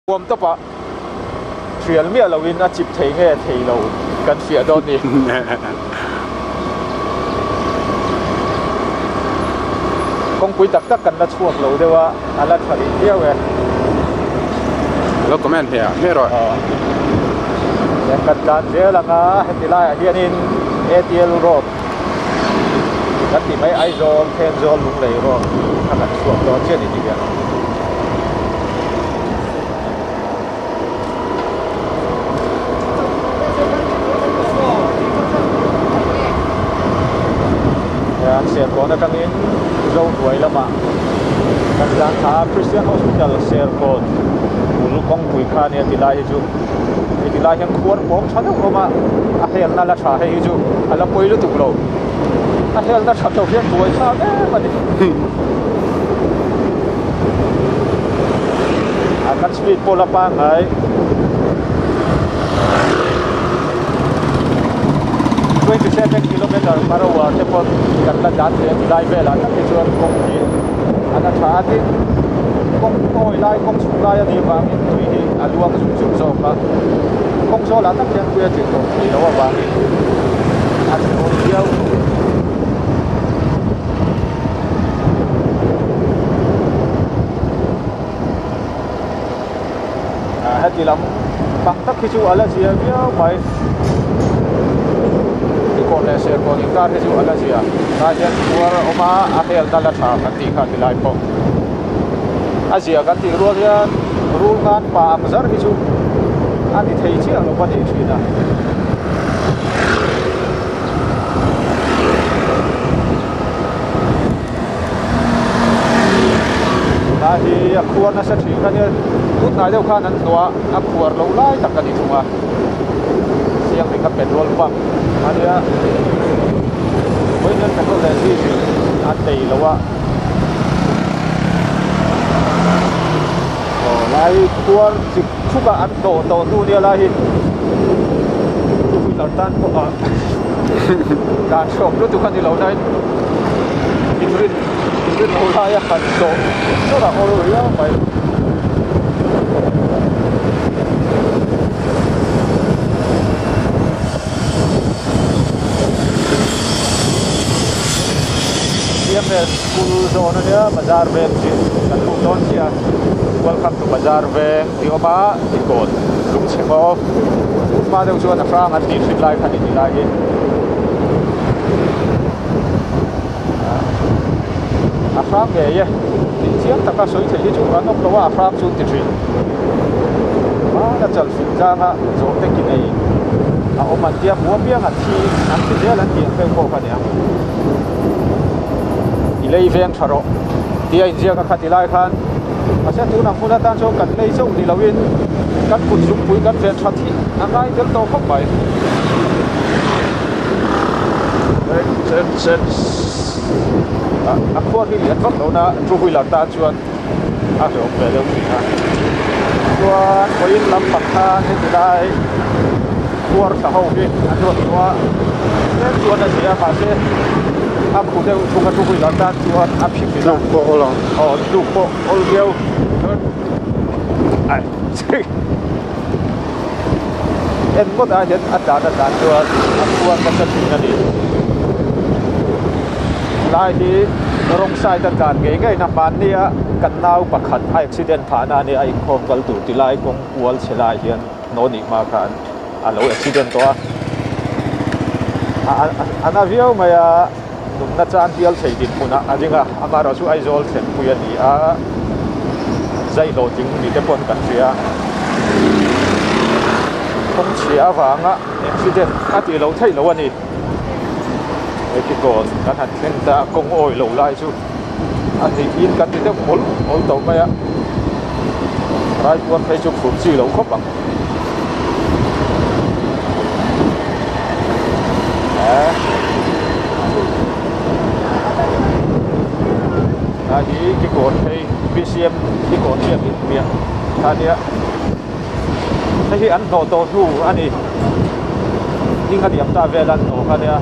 Huam tawpah hrial miah loin a chip thei nge thei lo kan fiah dawn ni. Kawngpui tak tak kan la chhuak lo deuh a, a la tha rih viau e. Lo comment hmiah hmiah rawh. Aw. Kan tlan zel ang a, heti laiah hianin ATL road kan tih mai Aizawl, Thenzawl, Lunglei road kha kan chhuak dawn chiah a ni tih hian. Hian Serkawn atangin Zohnuai lamah kan tlan thla a, Christian Hospital Serkawn bul kawngpui kha a nia ti lai hi chu hei ti lai hian khuar pawng tha deuh awm a, a helna la tha hei hi chu a la pawi lutuk lo, a helna tha tawh hian buai thlak em a ni. A kan speed pawh la pangngai 27 kilometer per hour te pawn kan la dan thei a ti lai velah tak hi chuan kawng hi a la tha a tin kawng awi lai kawng chhuk lai a nih vangin tui hi a luang zuk zuk zawk a kawng zawlah tak hian tui a tlin tawh thei loh avangin a chhawm viau. Heti lam pang tak hi chu a la zia viau mai Kikawn leh Serkawn inkar hi chu a la zia tah hian khuar a awm a a helna la tha kan tih kha tilai pawh a zia kan tih rual hian rul ngan pa ang zar hi chu a ni thei chiah lo a ni thin a. Tunah hi a khuar nasa thin kha nia tun hnai deuh khan an hnawh a a khuar lo lai tak a ni thung a siang ri kha petrol pump a nia vawiin petrol leh diesel an nei lo a aw lai khuar chik chuk a an hnawh tawh hnu nia lai hi two wheeler tan pawh a dan hrawk lutuk a ni lo nain inrin inrin ho laia han hnawh zawrh a awl riau mai. CMS school zawn a nia bazar veng chi kan luh dawn chiah a welcome to bazar veng tih awm a tikawn lungchhe maw hma deuh chuan a hrang an tih hrin lai kha ni ti lai hi a hrang ngei e tih chiang taka sawi theih hi chu an awm lo a a hrang chu an ti thin hmana chalfilh tlanga zawh te ki nei a awm an tia hmu apiang an thi an thi zel an tih ang deuh pawh kha ni ang. I lei veng tha rawh tih a inziak a kha ti lai khan mahse tunah hmun atan chuan kan lei chauh ni loin kan kut zungpui kan ven tha thih a ngai tel tawh khawp mai. A khuar hi lian vak lohna two wheeler tan chuan a hlawm ve deuh thin a chuan vawiin lampang khan heti lai khuar thla ho hi an rawn luh a tlem chuan a zia a mahse a khu deuh thung a two wheeler tan chuan a phit a tluk pawh awl ang aw tluk pawh awl viau ai en ngawt ah hian a tlan a tlan chuan a khuar nasa thin a ni lai hi wrong side a tlan ngei ngei na hmanni a kan nau pakhat a accident phah na a nia a inkhawm kal tur ti lai kawng kual chhe lai hian naw nih hma khan a lo accident tawh a a na viau mai a nunna chan hial thei dinhmunah a ding a amaherawhchu chu Aizawl thlenpui a ni a zai hlawhtling ni te pawn kan hria kawng chhia avanga accident a tih loh theih loh a ni heti kawn kan han thleng ta a kawng awi lo lai chu a ni in kan ti deuh mawl mawl tawh mai a raipuan phei chu phur chi loh khawp ang. A hi kikawn phei bcm kikawn hian in piah kha nia hei hi an hnawh tawh hnu a ni hing a liam ta vel an hnawh kha nia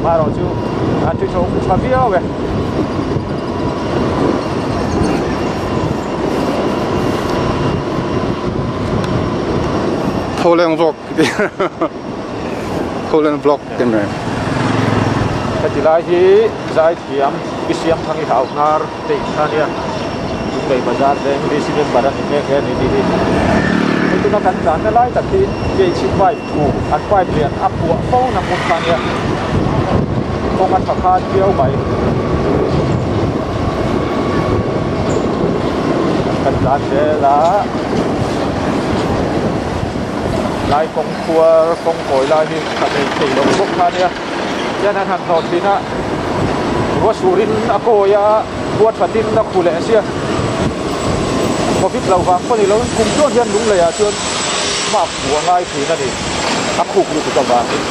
marawh chu an ti tho tha viau e. Pholeng vlog Pholeng vlog te mai. Heti lai hi zaithiam i siam thang i hau hnar te in kha nia Lunglei bazar veng VC member a ni nghe nghe a ni tih hi. Hei tuna kan tlanna lai tak hi PHC pipe thu an pipe lian a puah fo na hmun kha nia kawng a tha khan viau mai. Kan tlan zel a. Lai kawng khuar kawng kawi lai hi tha thei thei lo bawk kha nia hian an han hnawt thin a ruah surin a kawi a khua thatin a khu leh sia covid lo vang pawh ni lo in kum chuan hian lung lei ah chuan mark hmuh a ngai thin a ni a khuk lutuk avangin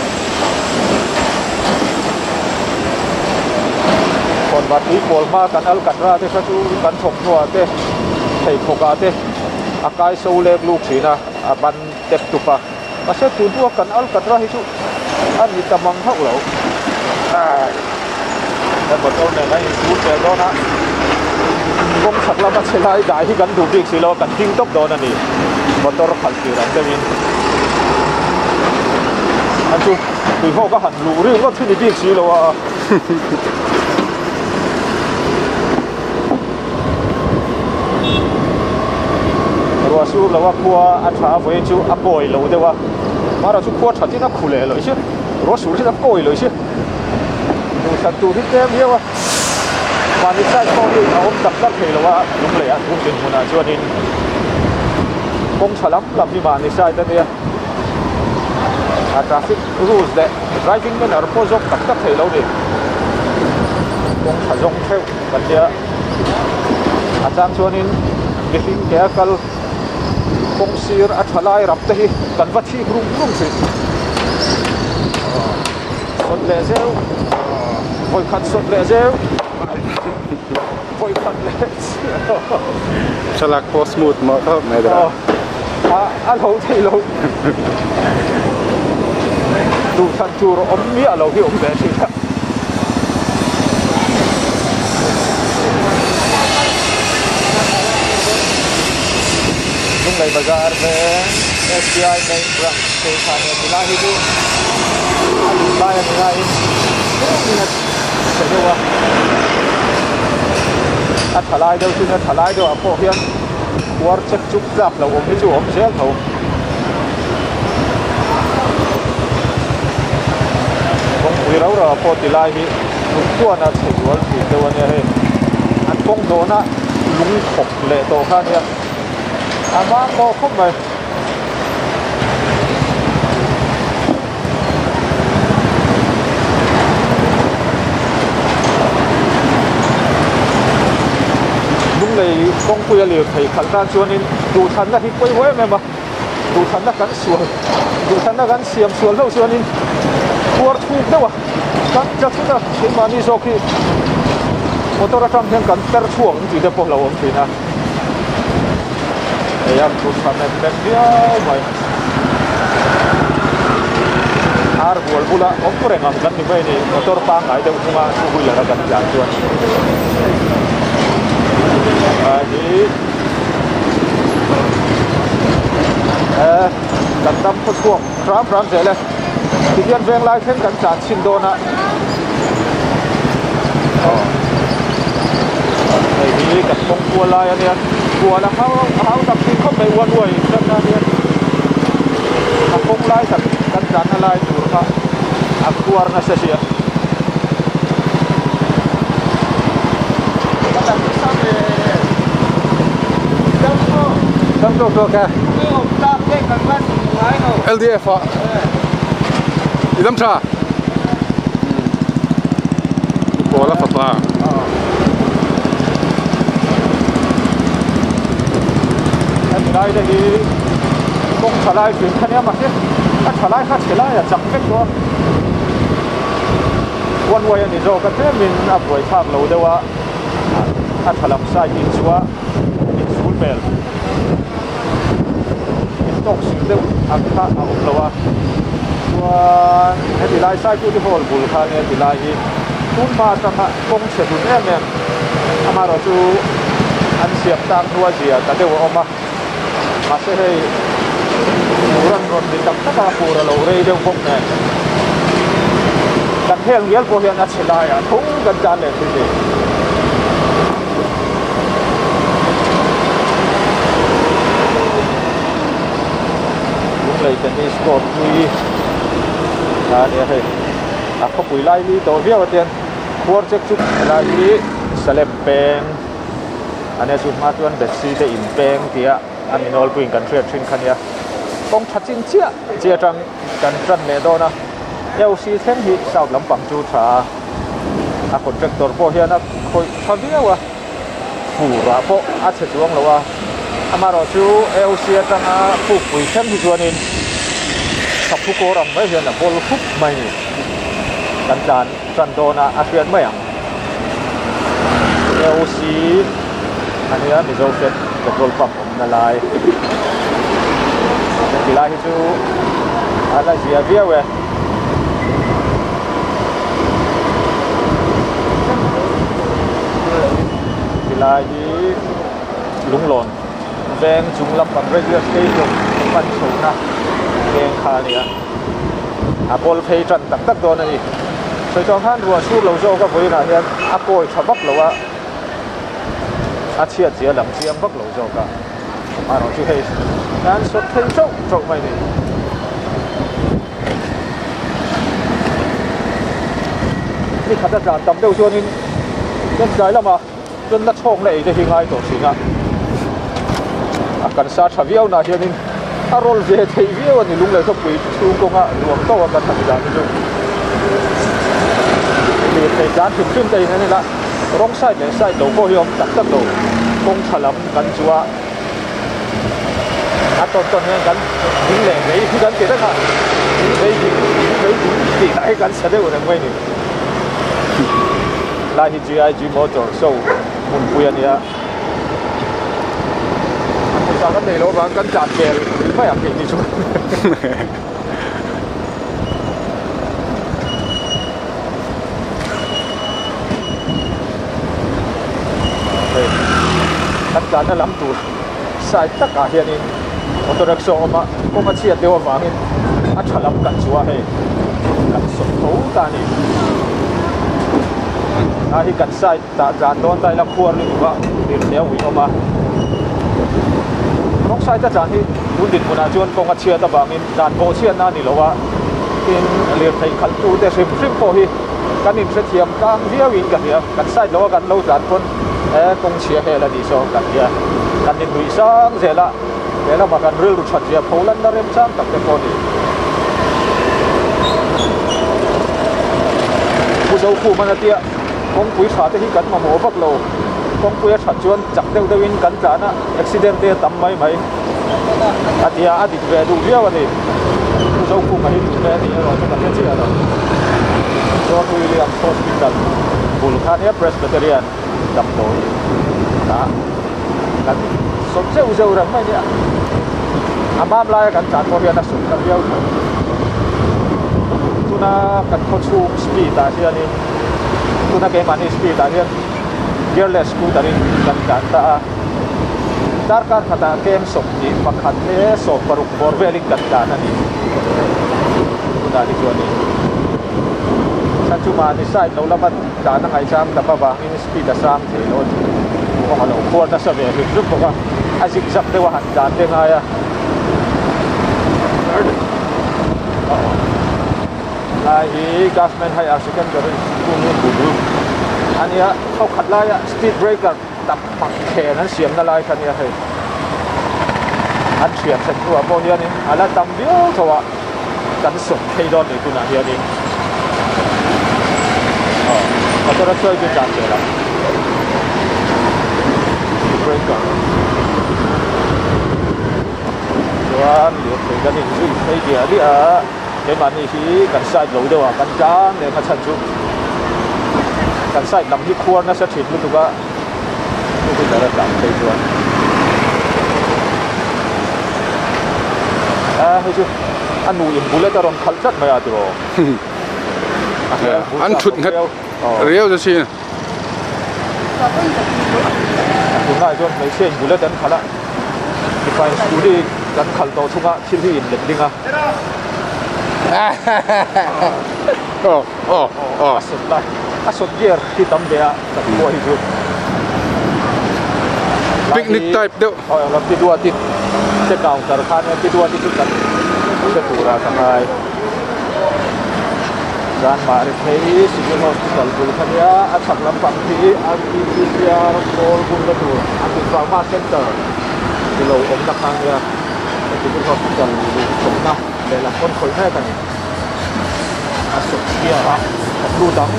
khawnva tui pawl hma kan al kan ra te kha chu kan thawmhnaw ah te pheikhawk ah te a kai so lek luk thin a a ban tep tup a mahse tun hnu a kan al kan ra hi chu a ni ta mang hauh lo he motor nen a inzur tel dawn a kawng chhak lama che lai dai hi kan duh bik si lo a kan ding tawp dawn a ni motor khalh tir ang deuhin a chu tuihawk a han luh ri ngawt hi ni bik si lo a. Ruah sur lo a khua a tha a vawiin chu a kawi lo deuh a mara chu khua that in a khu leh lo si ruah sur hian a kawi lo si duhthlan tur hi tlem viau a mahni side pawh hi a awm tak tak thei lo a lunglei ah tun dinhmun ah chuanin kawng tha lam lam hi mahni side a nia a traffic rules leh driving manner pawh zawk tak tak thei lo ni kawng tha zawng theuh kan nia a chang chuanin mihring ke a kal kawng sir a tha lai ram te hi kan va chhip rum rum thin sawt leh zeuh vawi khat sawt leh zeuh vawi khat leh thlalak pawh smooth mawh khawp mai dah a a lo thei lo duhthlan tur awm miah lo hi awm ve thin a. Lunglei bazar veng SBI main branch phei kha nia ti lai hi chu a lut lai a ni ngaiin tlem in a chhe deuh a a tha lai deuh chu nia tha lai deuh ah pawh hian khuar chek chuk tlak lo awm hi chu a awm zel tho. Kawngpui rau rau ah pawh ti lai hi lungtuan a chhe zual thin deuh a nia hei an kawng dawna lung thawk leh tawh kha a nia a mang tawh khawp mai. Lunglei kawngpui a lirthei khalh tan chuanin duhthlanna hi pawimawh em em a. Duhthlanna kan sual, duhthlanna kan siam sual hlauh chuanin khuar thuk deuh a, kan tla thut a, keimahni zawk hi motor atang hian kan per chhuak ang tih te pawh a lo awm thin a. Hei a thut tha mep mep viau mai. Ar bual bula awm reng ang kan ni mai a ni, motor pangngai deuh chunga two wheeler a kan tlan chuan. Hi. Eh kan dam khaw chhuak hram hram zel e tihian veng lai thleng kan tlan chhin dawn a aw hei hi kan kawng kual lai a nia kual a hau a hau tak thin khawp mai uan uai in tan a nia a kawng lai tak kan tlanna lai tur kha a khuar nasa sia. LDF ah i dam tha pawl a fapa hemi lai te hi kawng tha lai hrim kha nia mahse a tha lai kha chhe lai a chak vek tawh a. One way a ni zawk a tlemin a buaithlak lo deuh a, a tha lam side in chu a inchhul hmel intawk sil deuh ang kha a awm lo a, chuan heti lai Saikuti Hall bul kha nia ti lai hi tun hma atanga kawng chhe hlun em em amaherawh chu an siam tak hnua zia ta deuh a awm a, mahse hei. Fur an rawn ri tak tak a, fur a lo rei deuh bawk nen. Kan hel ngial pawh hian a chhe laiah tho kan tan leh thin ni. Lunglei tennis court hlui a nia hei a khawpui lai li tawh viau a tiang khuar chek chu helai hi Salem peng a nia chu hma chuan Bethsy te in peng tia a mi nawlpuiin kan hriat thin kha nia kawng tha chin chiah chiah atang kan tan leh dawn a AOC thleng hi south lampang chu tha a a contractor pawh hian a khawih tha viau a furah pawh a chhe chuang lo a amaherawh chu AOC atanga pukpui thleng hi chuanin saphu kawr ang mai hian a bawl khup mai a ni kan tlan tan dawn a a hriat mai ang AOC a nia Mizo hriat petrol pump awmna lai heti lai hi chu a la zia viau e. Tilai hi Lunglawn veng chung lampang radio station pan chhohna veng kha a ni a, a bawl phei tan tak tak dawn a ni. Sawi chuang khan ruah sur lo zawk a vawiinah hian a kawi tha vak lo a, a chhiat zia lam chiang vak lo zawk a, amaherawhchu hei an sawt phei chauh chauh mai a ni. Ni khat a tlan tam deuh chuanin chuan tlai lamah chuan la chhawkna ei te hi ngai tawh thin a, a kan sa tha viau nah hianin a rawl ve theih viau a ni lunglei khawpui chhung kawnga nuam tawk a kan han dan hi chu lirthei tlan hrim hrim te in an ila rawng side leh side lo pawh hi a awm tak tak lo kawng tha lam kan chu a. A tawn tawn hian kan ding leh vei hi kan ti reng a, ding vei ding, ding vei ding tih lah hi kan sa deuh reng mai a ni. Lai hi GIG Motor Show hmunpui a nia. Pawisa kan nei loh avang kan tlan vel rih mai ang keini chu. Hei kan tlanna lam tur side takah hianin auto rickshaw a awm a kawng a chhiat deuh avangin a tha lam kan chu a hei kan sawm tho ta a ni a hi kan side tah tlan dawn ta ila khuar lutuk a lirthei a ui awm a rawng side a tlan hi tun dinhmunah chuan kawng a chhiat avangin dan bawhchhiatna a ni lo a tin lirthei khalh tu te hrim hrim pawh hi kan inhrethiam tlang viau in ka hria kan side lo a kan lo tlan pawn he kawng chhia hel a nih saw kan hria kan innuih sang zel a he lamah kan rilru that zia pho lanna remchang tak te pawh a ni. Pu Zokhum an a tia kawngpui tha te hi kan mamawh vak lo kawngpui a that chuan chak deuh deuh in kan tlan a accident te a tam mai mai a tia a dik ve duh viau a ni. Pu Zokhuma hi duh ve a nih erawh chu ka hre chiah lo. John Williams Hospital bul kha nia Presbyterian damdawi ah kan sawm zeuh zeuh reng mai nia. A mam laia kan tlan pawh hian a sawm ta viau tho. Tuna kan khawchhung speed ah hianin tuna keimahni speed ah hian gearless scooter in kan tlan ta a. Darkar khatah kem 20 leh 16 bawr velin kan tlan a ni. Tunah hi chuanin chhan chu mahni side lo lama tlan a ngaihchang tam avangin speed a sang thei lo a ni. Kawng a lo khuar nasa ve hrim hrim bawk a, a zig zag deuh a han tlan te ngai a. Lai hi Government Higher Secondary School hi bul a nia, thawkhat laia speed breaker tak mak khen an siamna lai kha nia hei an thian then hnuah pawh hianin a la tam viau tho a kan sawm phei dawn ni tunah hianin aw motor a chuai chu tlan zel a breaker chuan lirthei kan inzui phei diah diah a keimahni hi kan side lo deuh a kan tlang leh a chhan chu kan side lam hi khuar nasa thin lutuk a. Two wheeler a tlan phei chuan a hei chu a nu in bullet a rawn khalh tlat mai a tiraw an thut nghet riau chu sin tunlai chuan hmeichhia in bullet an khalh a mipa in scooty. Kan khalh tawh chunga thil hi in let ding a. Oh oh oh. A sawt lai a sawt gear hi tam ve a kan khua hi chu. Picnic type deuh. Aw eng lam ti duat i te counter khan ti duat i chu kan hre tura ka ngai. Chuan mahni phei Civil Hospital bul kha nia a chhak lampang khi RTPCR kawl bunna tur a tih Pharma Center ni lo awmna kha nia Civil Hospital luh chhawmna lehlam pawn khawih mek a ni. A sawt chhiar a a lut ang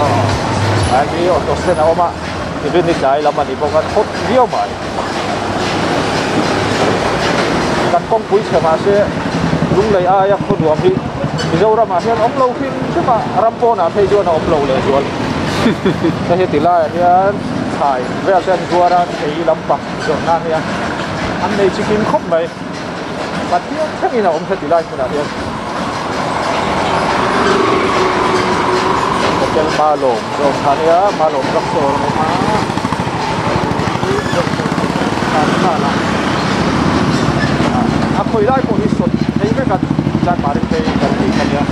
aw hi auto stand a awm a Rinni tlai lam a ni bawk a thawt viau mai. Kan kawngpui chhe mahse Lunglei aia khaw nuam hi Mizoramah hian awm lo hrim hrim a, ram pawnah phei chuan a awm lo lehzual. Hei hi ti laiah hian thlai vel te an zuar a, thei lampang zawrh nan hian an nei chi kim khawp mai. Pathian thlengin a awm heti lai hmunah hian. Hotel Malawm zawm kha nia, Malawm drugstore a awm a. A khawi lai pawh hi sawt thei vek a, chuan Marin phei kan tih kha nia.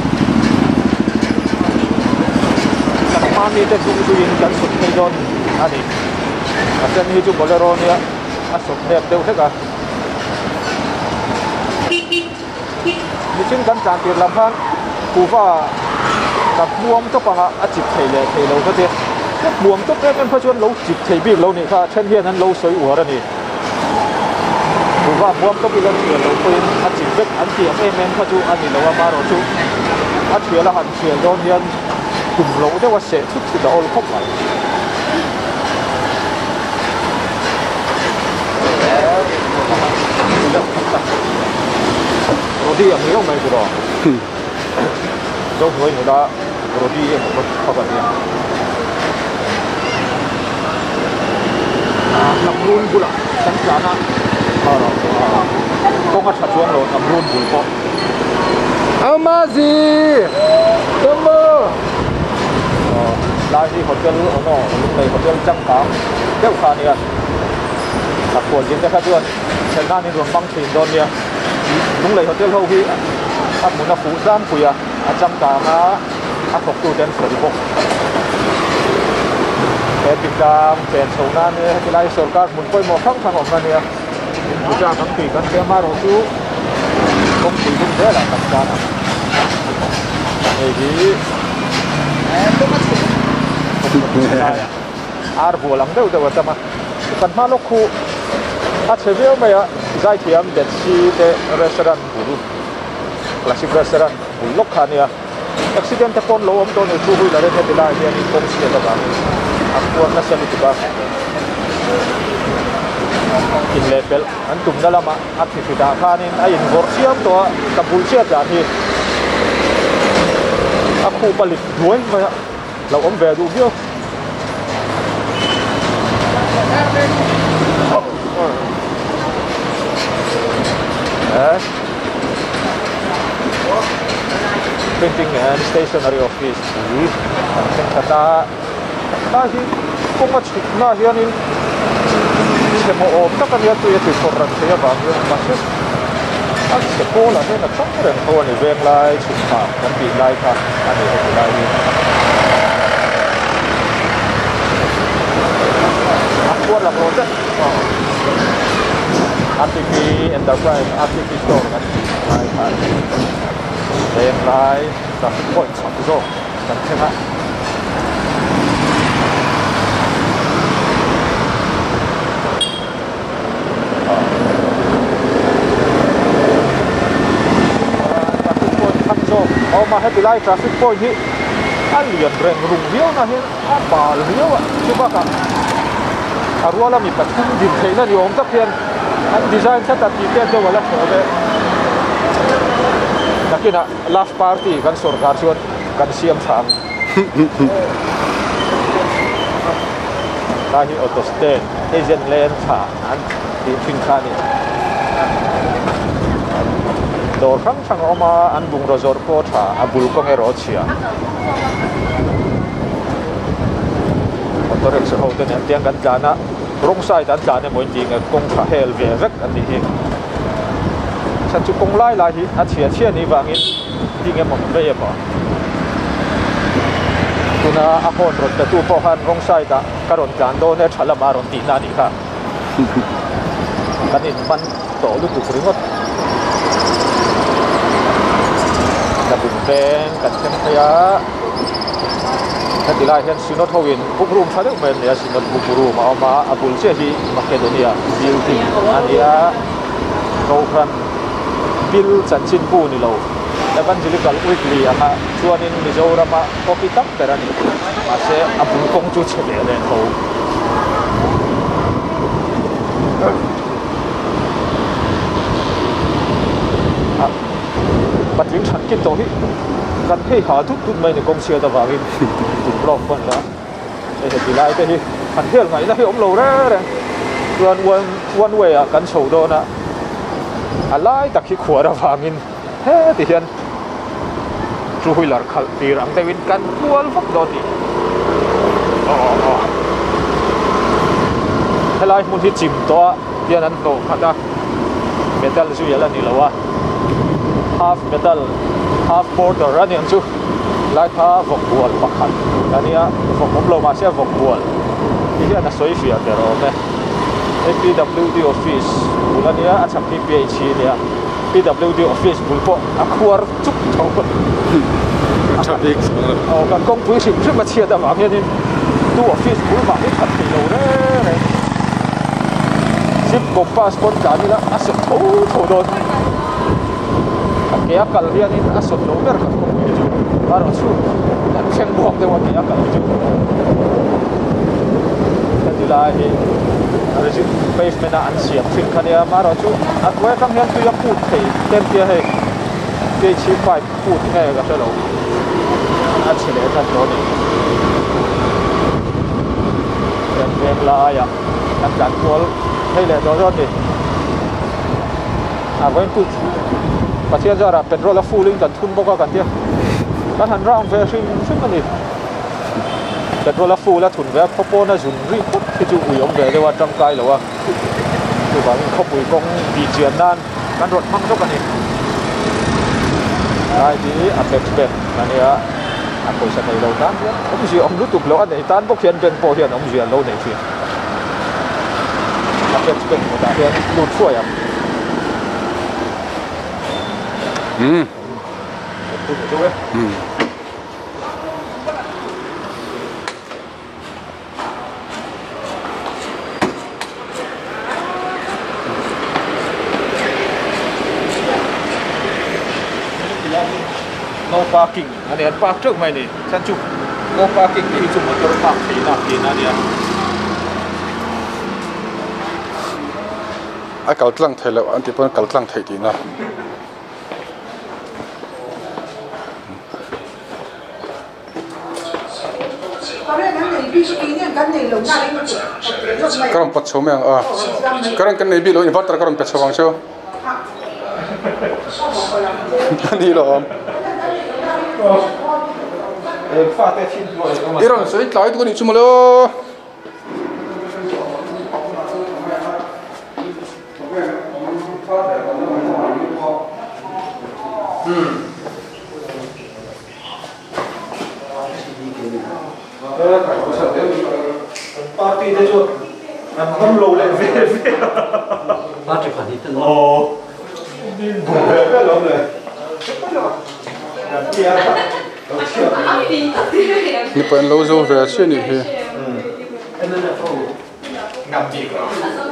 Kan hma mite chung zuiin kan sawt phei dawn a ni. A then hi chu Bolero nia a sawt hnep deuh hlek a. Mihring kan tlan tir lam khan kuhva ka hmuam tawp ang a, a chip thei leh thei lo kha te ka hmuam tawp em em kha chuan lo chip thei bik lo nih kha a then hian an lo sawi uar a ni. Kuhva hmuam tawp ila thial lo pawhin a chip vek an tih ang em em kha chu a ni lo a, amaherawhchu a thial a han thial dawn hian tum loh deuh a seh thut thut a awl khawp mai. Rodi ang riau mai tiraw Zohnuai nula Rodi emaw ka khawp a nia Hnam run bulah kan tlan a kawng a tha chuang lo hnam run bul pawh. Amazi! Tama! Lai hi hotel awm aw Lunglei hotel changkang deuh kha a nia a khual zin te kha chuan thlen nan in rawn hmang thin dawn nia Lunglei hotel ho hi a hmun a fuh tlangpui a a changkang a a thawk tu te an fel bawk he titlang chen chho nan nia heti lai sorkar hmun pawimawh hrang hrang awm na nia puja kan tih kan tia amaherawh chu kawngpui dum zelah kan tan ang hei hi ar bual ang deuh deuh a tam a kan hma lawk khu a chhe viau mai a zaithiam Betsy te restaurant bul classic restaurant bul lawk kha a nia accident te pawn lo awm tawh a ni two wheeler in heti lai hian in kawng chhiat avangin a khuar nasa lutuk a inlehpelh an tumna lamah a thi hrit ah khanin a invawrh chiam tawh a ka bul chiat dan hi a khup a lit duai mai a lo awm ve duh viau. Printing and stationery office bul kan thleng khat a tlai hi kawng a chhuk na hianin chhe maw awm tak a nia tui a tui khawrh ran thei avang hian mahse a chhe pawl ah hian a tang reng tho a ni veng lai chhuk phah kan tih lai kha a ni heti lai hi a khuar laklawh zet R T P enterprise R T P store kan tih lai kha a ni veng lai traffic point chhak zawk kan thleng a. Traffic point thlang zawk a awm a heti lai traffic point hi a lian reng rung viau na hian a bal viau a chu bakah a ruala mi pathum din theihna ni awm tak hian an design tlat a tih te deuh a la thlawh leh nakinah love party kan sawrkar chuan kan siam tha ang lai hi auto stand agent lane tha an tih thin kha a ni dawr hrang hrang a awm a an bungraw zawrh pawh a tha a bul kawng erawh a chhia auto rickshaw ho te nen tiang kan tlan a wrong side an tlan emaw intih nge kawng tha hel ve vek a nih hi. Chhan chu kawng lai lai hi a chhia chhia ni vangin ding emaw vei emaw tuna a horn rawn pe tu pawh khan wrong side ah ka rawn tlan dawn e tha lamah a rawn tihna a nih kha. Kan inman tawh lutuk ringawt. Tlabung peng kan thleng phei a, heti lai hian Synod ho in book room tha deuh mai an nei a, Synod book room a awm a, a bul chiah hi Makedonia building a ni a, Kohhran bill chanchinbu ni lo Evangelical Weekly anga chuanin Mizorama copy tam ber a ni, mahse a bul kawng chu chhe leh leh tho. Patling than kim tawh hi kan phei ha dut dut mai ni kawng chhiat avangin tum lawk pawn la hei heti lai te hi han hel ngaihna hi awm lo reng reng chuan one one way ah kan chho dawn a a lai tak hi khuar avangin heti hian two wheeler khalh tir ang deuhin kan kual vak dawn a ni aw aw helai hmun hi chim tawh a hian an hnawh khat a metal zui ala ni lo a half metal half border a niang chu lai kha vawk bual pakhat a nia vawk awm lo mahse vawk bual ti hian a sawi fiah ber awm e hei P_W_D office bul a nia a chhak hi P_H a nia P_W_D office bul pawh a khuar chuk tho aw kan kawngpui hrim hrim a chhiat avang hianin tu office bul mah hi that thei lo reng reng zip compass pawn tlan ila a sawt tho tho dawn a ke a kal hianin a sawt lo ber kan kawngpui chu erawh chu kan thleng buak deuh a ke a kal hi chu heti lai hi pavement a an siam thin kha nia amaherawhchu a hnuai atang hian tui a put thei tlem tia hei. Phc pipe put nge ka hre lo a chhe leh tan tawh a ni hian veng laiah kan tlan kual phei leh tawh dawn a ni a vawiin chu Pathian zarah petrol a full in kan thun bawk a kan tia kan han round ve hrim hrim a ni petrol a full a thun ve a khaw pawn a zun ri phawt hi chu ui awm ve deuh a tangkai lo a chuvangin khawpui kawng tih chian nan. Kan rawn hmang zawk a ni. Lai hi a tax bank a nia, a pawisa nei lo tan hian awmzia awm lutuk loh a nei tan bawk hian bank pawh hian awmzia an lo nei thin. A tax bank kawtah hian lut thuai ang. Umm. No parking a ni an park teuh mai a ni chuan chu no parking tih hi chu motor park theihna tihna a ni a. A kal tlang thei loh an tih pawn kal tlang theih tihna. Ka rawn pawt chho mai ang a current kan nei bik lo inverter ka rawn pe chho ang chu a ni lo awm i rawn sawi tlai duh a nih chu mawle aw. Party te chu an ngam lo leh ve ve a. Party pahnih te an Aw. Bu ve ve lo le. Mipa an lo zo ve chiah a nih hi. Ngam bik lo.